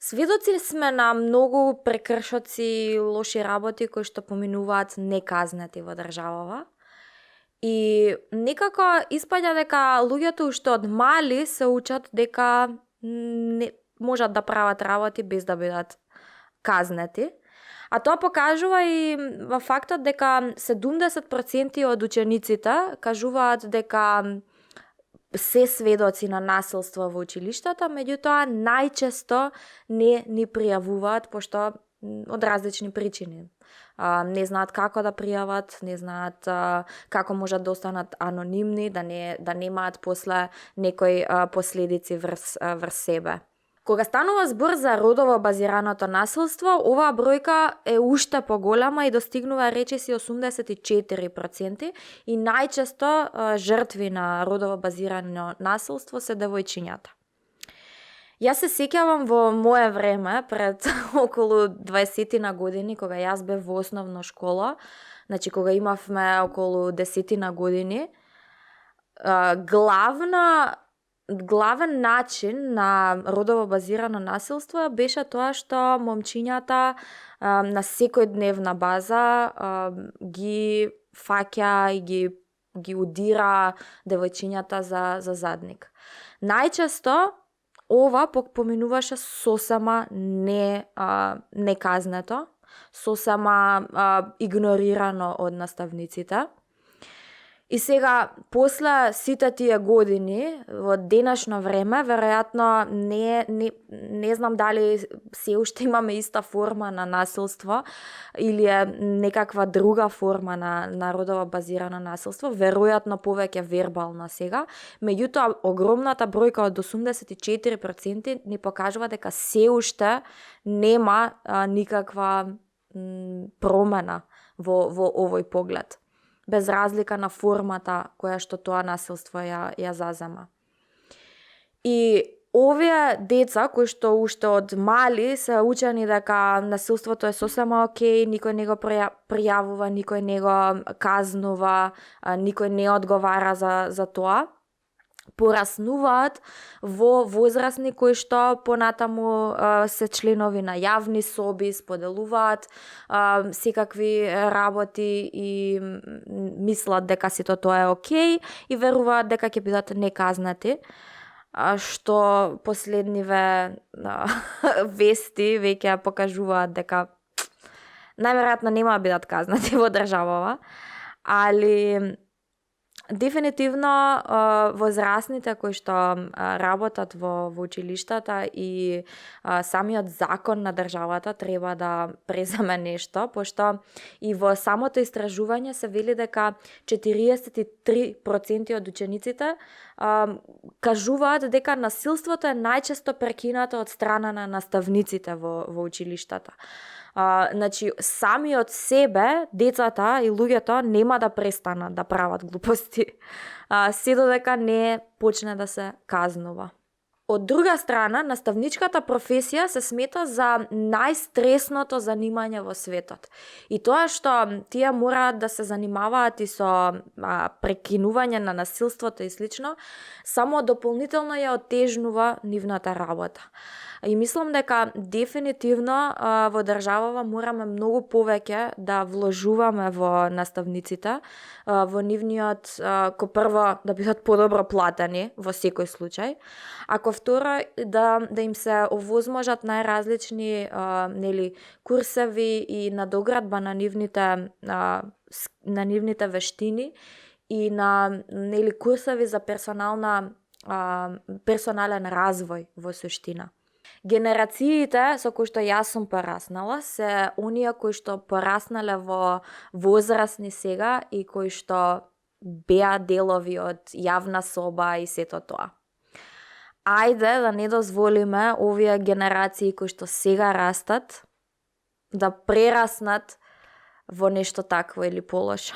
Сведоци сме на многу прекршоци и лоши работи кои што поминуваат неказнети во државава. И некако испаѓа дека луѓето уште од мали се учат дека не можат да прават работи без да бидат казнети. А тоа покажува и фактот дека 70% од учениците кажуваат дека се сведоци на насилство во училиштата, меѓутоа најчесто не ни пријавуваат пошто од различни причини. Не знаат како да пријават, не знаат како можат да останат анонимни, да немаат после некои последици врз себе. Кога станува збор за родово базираното насилство, оваа бројка е уште поголема и достигнува речиси 84% и најчесто жртви на родово базирано насилство се девојчињата. Јас се сеќавам во мое време, пред околу 20 на години, кога јас бев во основна школа, значи кога имавме околу 10 на години, главен начин на родово базирано насилство беше тоа што момчињата на секојдневна база ги фаќа и ги удира девојчињата за задник. Најчесто ова поминуваше сосема неказнето, сосема игнорирано од наставниците. И сега, после сите тие години, во денешно време, веројатно не знам дали се уште имаме иста форма на насилство или е некаква друга форма на родово базирано насилство, веројатно повеќе вербална сега, меѓутоа огромната бројка од 84% ни покажува дека се уште нема никаква промена во овој поглед, без разлика на формата која што тоа насилство ја зазема. И овие деца кои што уште од мали се учени дека насилството е сосема окей, никој не го пријавува, никој не го казнува, никој не одговара за тоа, пораснуваат во возрасни кои што понатаму се членови на јавни соби, споделуваат секакви работи и мислат дека сето тоа е окей и веруваат дека ќе бидат неказнати, што последниве вести веќе покажуваат дека најверојатно нема да бидат казнати во државава, али дефинитивно возрастните кои што работат во училиштата и самиот закон на државата треба да преземе нешто, пошто и во самото истражување се вели дека 43% од учениците кажуваат дека насилството е најчесто прекинато од страна на наставниците во училиштата. Значи, сами од себе, децата и луѓето нема да престанат да прават глупости, се додека не почне да се казнува. Од друга страна, наставничката професија се смета за најстресното занимање во светот. И тоа што тие мораат да се занимаваат и со прекинување на насилството и слично, само дополнително ја отежнува нивната работа. И мислам дека дефинитивно во државава мораме многу повеќе да вложуваме во наставниците, во нивниот, ко прво да бидат подобро платени во секој случај, а ко второ да им се овозможат најразлични курсеви и надоградба на нивните вештини и на курсеви за персонален развој во суштина. Генерациите со кои што јас сум пораснала се оние кои што пораснале во возрастни сега и кои што беа делови од јавна соба и сето тоа. Ајде да не дозволиме овие генерации кои што сега растат да прераснат во нешто такво или полошо.